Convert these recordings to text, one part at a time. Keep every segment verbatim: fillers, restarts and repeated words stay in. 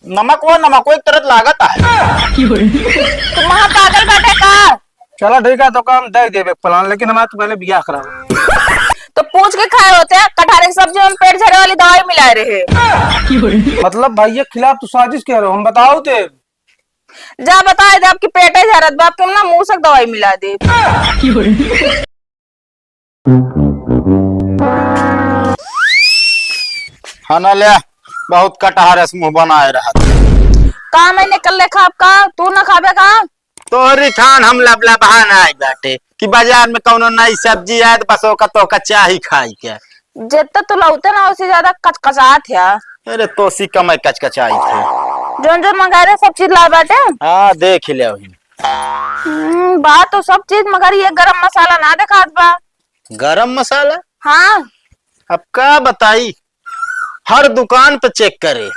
नमक वो, नमक वो एक तरह लागत है। तू महा पागल बाटे का? चला ठीक है, तो काम दे देबे plan, लेकिन हमार तू पहले बियाह कराओ। तो पूछ के खाए होते हैं, कटहरे के सब्जी में पेट झरे वाली दवाई मिलाए रहे। मतलब भैया के खिलाफ तू साजिश कह रहे हो, हम बताओ ते। जा बताए दे, आपकी पेटे झरत बा, आपके ना मूसक दवाई मिला दे। हाँ ना ले, बहुत कटहर अस मुँह बनाए रहत। का मैंने कर ले खाब का? तू ना खाबे का? तोहरी खान हम लबलबा ना आई बाटे कि बाजार में कौनो नई सब्जी आए तो बस ओका तोहका चाही खाई के। जितना तू लौते ना, उससे ज्यादा कचकचात है। अरे तोसी कमाई कचकचाई थे। जौन जौन मंगाए रहे, सब चीज लाए बाटे। हाँ, देख ले अभी। हम्म, बा तो सब चीज, मगर ये गरम मसाला ना देखात बा। गरम मसाला? हाँ। अब का बताई, हर दुकान पे check करे,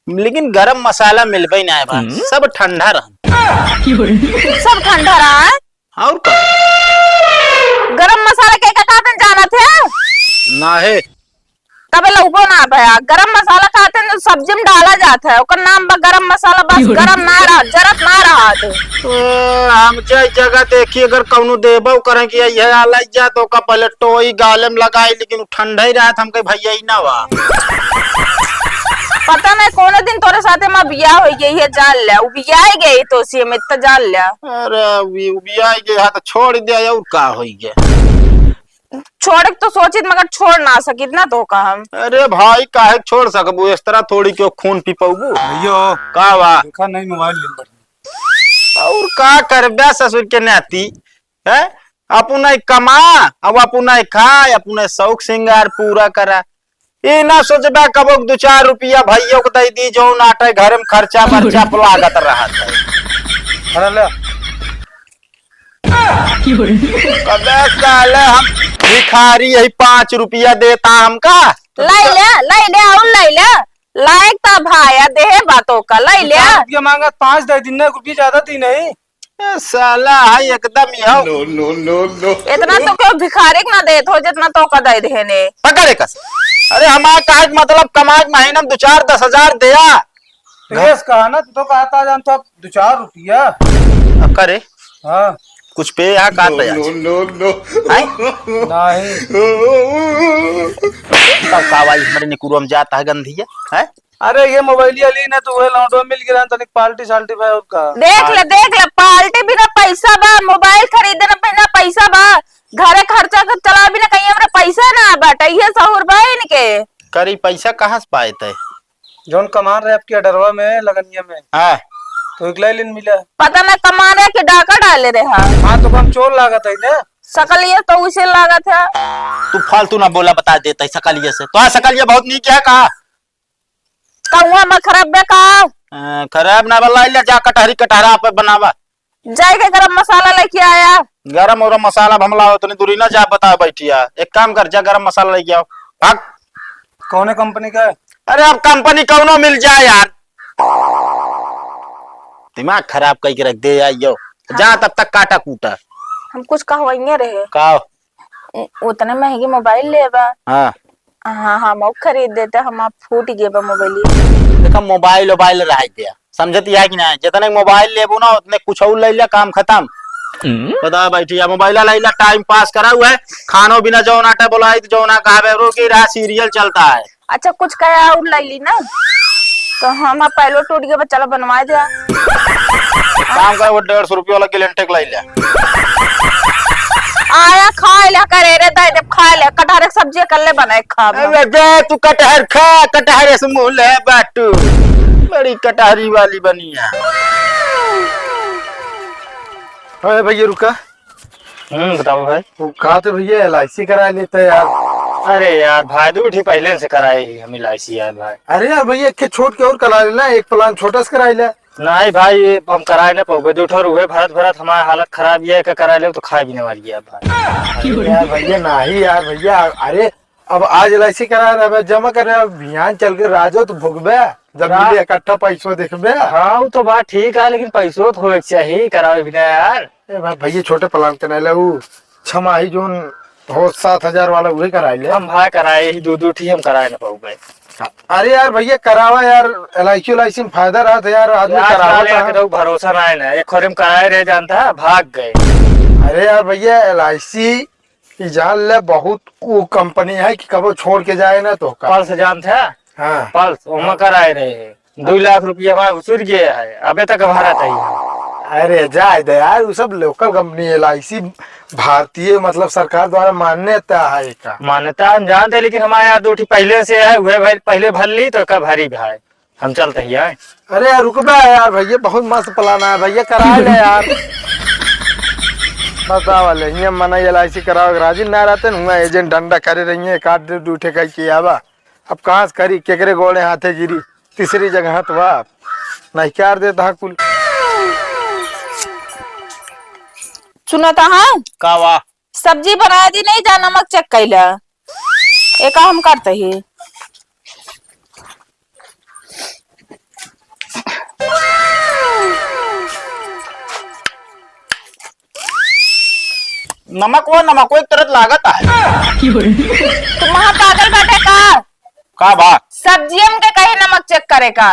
लेकिन गरम मसाला मिलबे ना बा। हम्म। सब ठंडा रहा। सब ठंडा रहा है? और का? गरम मसाला के का कहते हैं, जानत है? ना है। तबे लउबो ना भया। गरम मसाला कहते हैं, जो सब्जी में डाला जाता है, ओकर नाम बा गरम मसाला, बस गरम ना रहा, जरत ना रहा तो। ओ, हम जे जगह देखी, अगर कौनो देबो करें कि यह आला जा, तो ओका पहले टोई गाले में लगाई, लेकिन उ ठंडा ही रहत, हम कहे, "भैया, ई ना बा।" पता नहीं, कोनो दिन तोरे साथे माँ बियाह हो गई है, जान ले, उ बियाह ही गई तो उसी में इतना जान ले। अरे, उ बियाह ही गई है, तो छोड़ दे, और का होई गया? छोड़े के तो सोचित, मगर छोड़ ना सकित ना तो का हम। अरे भाई, काहे छोड़ सकबू? इस तरह थोड़ी क्यों खून पी पाऊबू? भैया, का बा? देखा नहीं, मोबाइल ले बढ़िया। और का करबे ससुर के नाती, हैं? अपना ही कमा, अब अपना ही खा, अपना शौक सिंगार पूरा करा। ई ना सोचबा कबो दो चार रुपया भैया को दे दी, जौन आटे घर में खर्चा बर्चा लागत रहत है। अरे ले। कबे साले हम भिखारी, यही पाँच रुपया देता हमका। लाई ले, लाई ले, और लाई ले। लायक ता भाया, देहे बातों का, लाई ले। चार रुपया मांगा, पाँच दे दिन, एक रुपया ज्यादा दी नहीं। ए, साला है एकदम यह। No, no, no, no। इतना तो क्यों भिखारी के ना देत हो, जितना तो का दे देहे ने। पकड़े कस। अरे, हमार कहे के मतलब, कमाए के महीना में दो चार दस हजार दिया। तो यस कहा ना, तू तो कहता जान तो अब दो चार रुपया। अब करे? हाँ। कुछ पे यहाँ का no, पे आज? No, no, no। हैं? नहीं। तब का भाई हमारे निकुरो में जाता है गंधिया, हैं? अरे ये मोबाइलिया ली ना, तो वह लौंडो मिल गिरा, तनिक पार्टी साल्टी भाई और का। देख ले, देख ले, पार्टी बिना पैसा बा, मोबाइल खरीदे ना बिना पैसा बा, घरे खर्चा के चला बिना कहीं हमरा पैसा ना बाटे, ये सहूर बा इनके। करी पैसा कहाँ से पाए तय? जौन कमान रहे आपके अडरवा में, लगनिया में। हाँ। तो एक लाइन मिला। पता ना कमान रहे कि डाका डाले रहे। हाँ, तो हम चोर लागत है ना। सकलिया तो उसे लागत है। तू फालतू ना बोला, बता देता है सकलिया से। तो हाँ, सकलिया बहुत नीक है का? कौआ में खराब बे का? हाँ, खराब ना बा, लाई ले जा कटहरी कटहरा पे बनावा। जाए के गरम मसाला लेके आया। गरम और मसाला हम लाओ, तनी दूरी ना जा, बता बैठिया। एक काम कर, जा गरम मसाला लेके आओ। भाग। कौने कंपनी का? अरे अब कंपनी कौनो मिल जाए यार, दिमाग खराब करके रख दे यार यो। जा हाँ। तब तक काटा कूटा। हम कुछ कहवाइए रहे। का? उ-, उतने महंगी मोबाइल लेबा। हाँ। हाँ, हम और खरीद देते, हम आप फूट गए बा मोबाइल। देखा, मोबाइल ओबाइल रह गया, समझती है कि ना? जितने मोबाइल लेबू ना, उतने कुछ और ले लिया, काम खत्म। हम्म। बता बैठी है, मोबाइल ले लिया, टाइम पास करा हुआ है, खानो बिना जौन आटा बोलाई तो जौन आ कहा बे, रोके रहा, सीरियल चलता है। अच्छा, कुछ कहे और ले ली ना, तो हम पहले टूट गए, चलो बनवा दे। काम करे, वो डेढ़ सौ रुपया वाला गैलेंटेक ले लिया। आया खाए ले करे रे, दे दे खाए ले, कटहरे के सब्जी कर ले बनाए खा। अरे दे तू कटहर खा, कटहरे से मुँह ले बाटू। बड़ी कटहरी वाली बनी है। अरे भैया रुका। हम्म, बताओ भाई। वो कहा तो भैया एल आई सी करा लेते यार। अरे यार भाई, दो ठी पहले से कराए ही हम एल आई सी यार भाई। अरे यार भैया, एक ठे छोड़ के और करा लेना, एक प्लान छोटा से करा ले। नहीं भाई, ये हम कराए ना पाओगे। दो ठो रुए भरत भरत हमारा हालत खराब, ये का कराए ले तो खाए भी ना वाली है भाई। अरे यार भैया, नहीं यार भैया, अरे अब आज एल आई सी करा रहे, अब जमा कर रहे, अब बिहान चल के राजो तो भोगबे, जब रा- मिले इकट्ठा पैसो देखबे। हाँ, वो तो बात ठीक है, लेकिन पैसो तो होए के चाहिए करावे बिना यार। ए भाई, भैया छोटे प्लान के नहीं ले, उ छमाही जोन हो सात हजार वाला उहे कराई ले। हम भाई कराए ही दो दो ठी, हम कराए ना पाऊबे। अरे यार भैया, करावा यार, एल आई सी उल आई सी में फायदा रहत है यार, आदमी यार, करावा साले था। यार, केहू भरोसा ना है ना, एक खोरे में कराए रहे जानता है, भाग गए। अरे यार भैया, एल आई सी ई जान ले, बहुत ऊ कंपनी है कि कबो छोड़ के जाए ना तो का। पल्स जानत है? हाँ। पल्स, ओमा कराए रहे हैं। दो लाख रुपया हमारा घुसुर गया है, अबे तक भरत है। अरे जाए दे यार, उ सब लोकल कंपनी, एल आई सी भारतीय, मतलब, सरकार द्वारा मान्यता है का। मान्यता हम जानते हैं, लेकिन हमारे यहाँ दो ठी पहले से है, वह भाई पहले भर ली तो का भरी भाई, हम चलते ही आए। अरे यार रुक बे यार, भैया बहुत मस्त प्लान है भैया, करा ले यार। बतावा ले, हियाँ मना एल आई सी करावे के राजी ना रहते न, हुआँ एजेंट डंडा करे रही है, काट दे दू ठे कह के आवा। अब कहाँ से करी, केकरे गोड़े हाथे गिरी, तीसरी जगह तो बाप नहीं, क्या देता है कुल। सुनत है? का वा? सब्जी बनाए दी, नहीं जा नमक चेक कैला। एका हम करते ही। नमक वो, नमक वो एक तरह लागत है। तू महा पागल बाटे का? का बा? सब्जियन के कहीं नमक चेक करे का?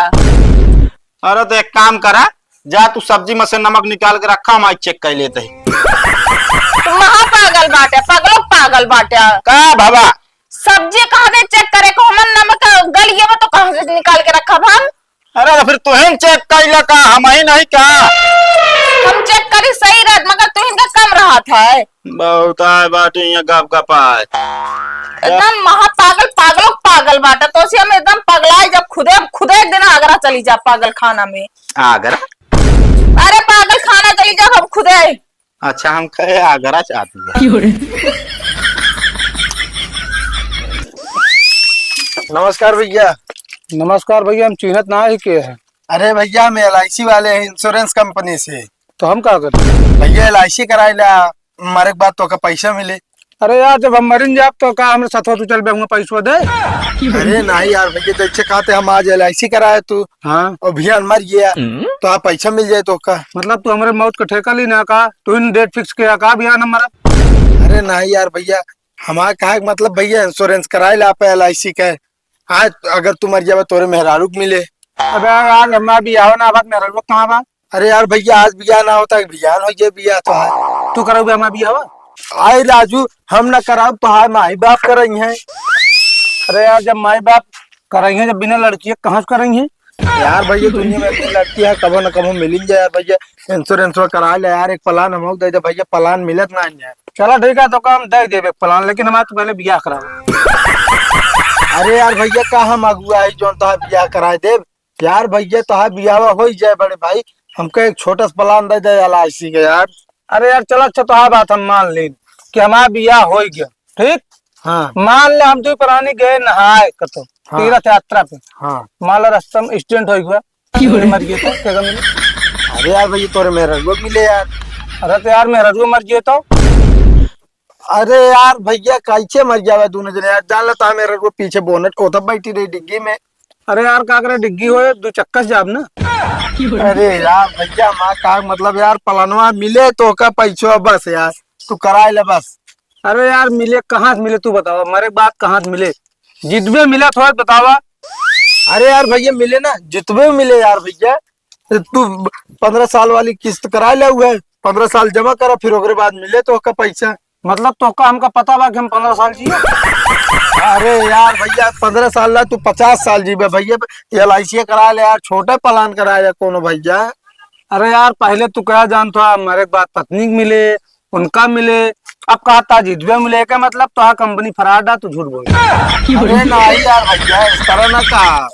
अरे तो एक काम करा, जा तू सब्जी में से नमक निकाल के रखा, हम आई चेक कर लेते हैं। तू महा पागल बाटे, पागलो पागल बाटे। का बाबा? सब्जी कहाँ दे चेक करे को, हमन नमक गलिए में तो कहाँ से निकाल के रखब हम? अरे तो फिर तुहिन चेक कैला का, हम ही नहीं का? हम चेक करी सही रहत, मगर तुहिन का कम रहत है। बहुत आए बाटे यहाँ गप गप आए। एकदम महा पागल, पागलो पागल बाटा। तो से हम एकदम पगलाई जब खुदे, खुदे एक दिन आगरा चली जा पागल खाना में। आगरा? अरे पागल खाना चली जा हम खुदे। अच्छा, हम कहे आगरा चाहती है। नमस्कार भैया। नमस्कार भैया, हम चिन्हत ना ही के है। अरे भैया, हम एल आई सी वाले हैं, इंश्योरेंस कंपनी से। तो हम का करी? भैया, एल आई सी कराई ला, मरे के बाद तोका पैसा मिले। अरे यार, जब हम मरिन जाब तो का हमरे साथ तू चलबे, हुआ पैसवा दे? अरे नहीं यार भैया, तो इच्छे कहते हम आज एल आई सी कराए तू, हाँ। और भैया मर गया, हम्म। तो आप पैसा मिल जाए तोका। मतलब तू हमरे मौत का ठेका ली ना का? तू इन डेट फिक्स किया का भैया न मरब? अरे नहीं यार भैया, हमारा कहा के मतलब भैया, इंश्योरेंस कराए ला आप एल आई सी के। आज अगर तू मर जाबे, तोरे मेहरारू के मिले। अबे यार, हमारा बियाह ना बात, मेहरारू कहाँ बा? अरे यार भैया, आज बियाह ना होता, बियाह हो गया, बियाह तो है। तू करौबे हमारा बियाह? आई राजू, हम ना कराब तो है, माई बाप करई हैं। अरे यार, जब माई बाप करई हैं, जब बिना लड़की के कहाँ से करई हैं? यार भैया, दुनिया में इतनी लड़की है, कबो न कबो मिलिन जाए यार भैया। इंश्योरेंस करा ले यार, एक प्लान हमको दे दे भैया, प्लान मिलत ना है यार। चला ठीक है, तो काम दे देबे प्लान, लेकिन हमारा तू पहले बियाह करा। अरे यार भैया, का हम अगुआ है जौन तोहार बियाह कराए देब? यार भैया, तोहार बियाह हो ही जाए बड़े भाई, हमका एक छोटा सा प्लान दे दे एल आई सी के यार। अरे यार, चला अच्छा, तोहार बात हम मान लेन कि हमारा बियाह हो ही गया, ठीक? हाँ। मान ले हम तू प्राणी गए नहाए कतो, हाँ। तीर्थ यात्रा पे। हाँ। मान ला रास्ता में एक्सीडेंट हो गया, क्यों रे? मर गए तो क्या मिले? अरे यार भैया, तोरे मेहररुआ मिले यार। अरे तो यार, मेहररुआ मर गए तो? अरे यार भैया, कैसे मर जावे दोनों जने यार? जान लेता है मेहररुआ पीछे बोनट को तो बैठी रही डिग्गी में। अरे यार, का करे डिग्गी हो, दो चक्का से जाब ना। अरे यार भैया, माँ का मतलब यार, पलनवा मिले तो का पैसो बस यार, तू कराए ले बस। अरे यार, मिले कहाँ से मिले तू बतावा, मरे के बाद कहाँ से मिले? जितबे मिलत होए बतावा। अरे यार भैया, मिले ना, जितबे मिले यार भैया। तू पन्द्रह साल वाली किस्त करा ले हुए, पन्द्रह साल जमा करा, फिर ओकरे बाद मिले तो का पैसा। मतलब तो का हमका पता बा कि हम पन्द्रह साल जिए? अरे यार भैया, पन्द्रह साल ला तू पचास साल जीबे भैया, एल आई सी करा ले यार, छोटा प्लान करा ले कोनो भैया। अरे यार, पहले तू क्या जानत हा, मरे के बाद पत्नी के मिले, उनका मिले, अब कहा था जितबे मिले, का मतलब तो कंपनी फ्रॉड आ, तू झूठ बोल। अरे नहीं यार भैया, इस तरह ना कहा,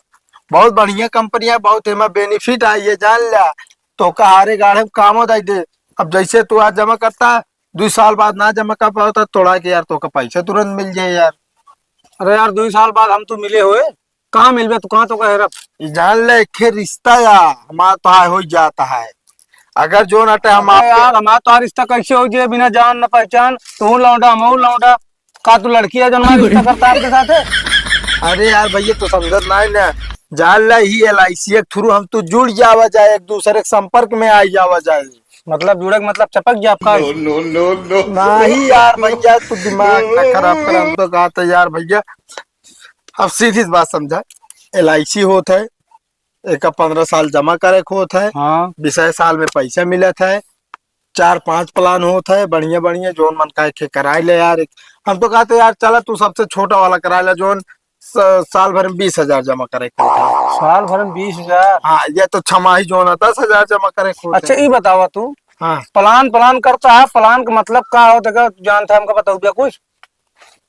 बहुत बढ़िया कंपनी है, बहुत एमा बेनिफिट है, ये जान ला। तो का हारे गाढ़े में कामो दे दे। अब जैसे तू आज जमा करता, दो साल बाद ना जमा कर पावता, तोड़ा के यार, तो का पैसा तुरंत मिल जाए यार। अरे यार, दो साल बाद हम तो मिले हुए, कहाँ मिलबे तू, कहाँ तो कहे रब? ई जान ले, एक रिश्ता या हमार तो हाय हो जाता है। अगर जो ना हम अरे आप यार, हमार तो रिश्ता कैसे हो जाए बिना जान न पहचान? तू लौंडा, मऊ लौंडा, का तू लड़की है जो हमारा रिश्ता करता आपके साथ है? अरे यार भैया, तू समझत ना है ना, जान ले ही एल आई सी के through हम तू जुड़ जावा जाए, एक दूसरे के संपर्क में आ जावा जाए। मतलब जुड़े के मतलब चपक गया आपका? No, no, no, no। नहीं यार भैया, तू दिमाग ना खराब कर, हम तो कहा था यार भैया, अब सीधी सी बात समझा, एल आई सी होत है, एका पन्द्रह साल जमा करे के होत है, हाँ। बीस साल में पैसा मिलत है, चार पांच प्लान होत है बढ़िया बढ़िया, जौन मन कहे के कराए ले यार। हम तो कहते यार, चला तू सबसे छोटा वाला कराए ले, जौन स-, साल भर में बीस हजार जमा करे के होत है। साल भर में बीस हजार? हाँ, ये तो छमाही जौन है, दस हजार जमा करे के होत अच्छा, है। ई बतावा तू, हाँ। प्लान, प्लान करता है, प्लान का मतलब का होत है, जानता है, हमका बताऊ भैया कुछ?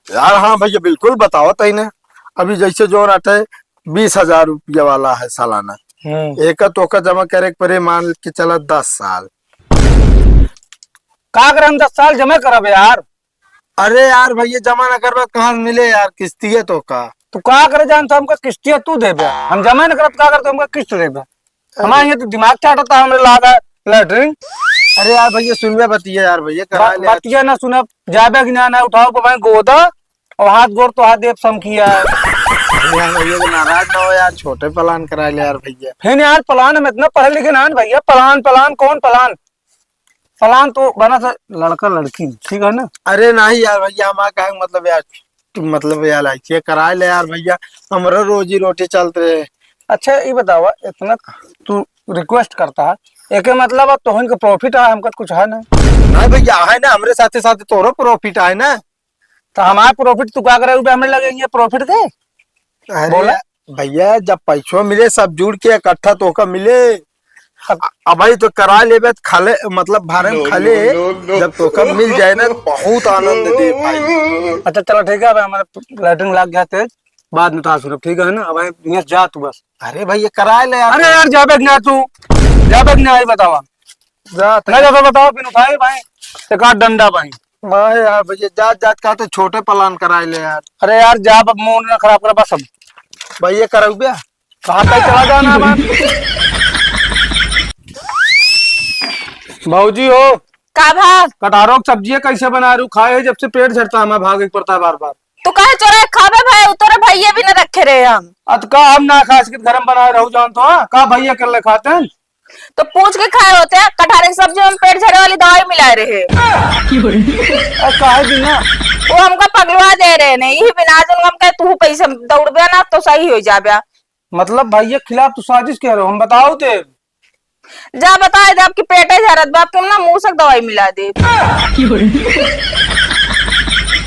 यार हाँ भैया, बिल्कुल बताओ तई ने। अभी जैसे जौन अटे बीस हजार रुपया वाला है सालाना, हम्म। एका तोका जमा करे के पड़े, मान के चला दस साल। का करे हम दस साल जमा करब यार? अरे यार भैया, जमा ना करबा कहाँ से मिले यार किस्तिया तोका? तू का करे जान तो हमका किस्तिया तू देबे, हम जमा ना करब का करे तो हमका किस्त देबे? हमारे यहाँ तो दिमाग चाटता हमरे लागा लैट्रिन। अरे यार भैया, सुनबे बतिया यार भैया, करा बा-, ले यार। बतिया ना सुनब, जाबे कि ना, ना उठाओ के भाई गोदा और हाथ गोड़ तो हाथ देव समखिया। अरे यार भैया, तो नाराज ना हो यार, छोटे प्लान करा ले यार भैया। फिर यार प्लान हम इतना पढ़े लिखे ना भैया, प्लान, प्लान, कौन प्लान? प्लान तो बना था लड़का लड़की, ठीक है ना? अरे नहीं यार भैया, हमारा कहे मतलब यार, तू मतलब यार ऐसे कराए ले यार भैया, हमरा रोजी रोटी चलत रहे। अच्छा, ये बतावा, इतना तू रिक्वेस्ट करता है, एके मतलब अब तोहन के प्रॉफिट है, हमका कुछ है ना? नहीं भैया, है ना, हमरे साथे साथे तोरो प्रॉफिट है ना। तो हमारा प्रॉफिट तू का करे, उ भी हमरे लगे ये प्रॉफिट के? अरे बोला। भैया, जब पैसवा मिले, सब जुड़ के इकट्ठा तोका मिले। अब अब भाई तो करा लेबे, त खाले, मतलब, फार्म नो, खाले, नो, नो, नो। जब तोका मिल जाए ना, बहुत आनंद दे भाई। अच्छा, चलो, ठीक है, अब हमारा लैट्रिन लाग गया तेज, बाद में तो सुनब, ठीक है ना? अब भाई, मैं जा तू बस। अरे भाई, ये करा ले यार। अरे यार, जाबे ना तू, जाबे ना, आई बतावा। जा, ना जाबे, बताओ, फिर उठाए भाई, एक आध डंडा भाई। भाई यार, भैया, जात जात का तो छोटे प्लान कराए ले यार। अरे यार, जा, अब मूड ना खराब कर, बस अब। भैया, करौबे? कहाँ तक चला जाना है? भौजी हो, का भा? कटहरो के सब्जी कैसे बना रहू? खाए जब से पेट झरता है, हमें भागे के पड़ता है बार बार। तू काहे चोरा के खाबे भाई? उ तोरे भैया भी न रखे रहे हम। अत का हम ना खा सकित, घर में बनाए रहू जान तो, हाँ? का भैया कर ले खाते हैं? तो पूछ के खाए होते हैं, कटहरे के सब्जी में पेट झरे वाली दवाई मिलाए रहे। अरे काहे बिना? वो हमका पगलवा दे रहे ने, यही बिना जन हम कहे तू पैसे दौड़बे ना तो सही हो जाबे। मतलब भैया के खिलाफ तू साजिश कह रहे हो, हम बताओ ते। जा बताए दे, आपकी पेटे झरत बा, आपके ना मूसक दवाई मिला दे।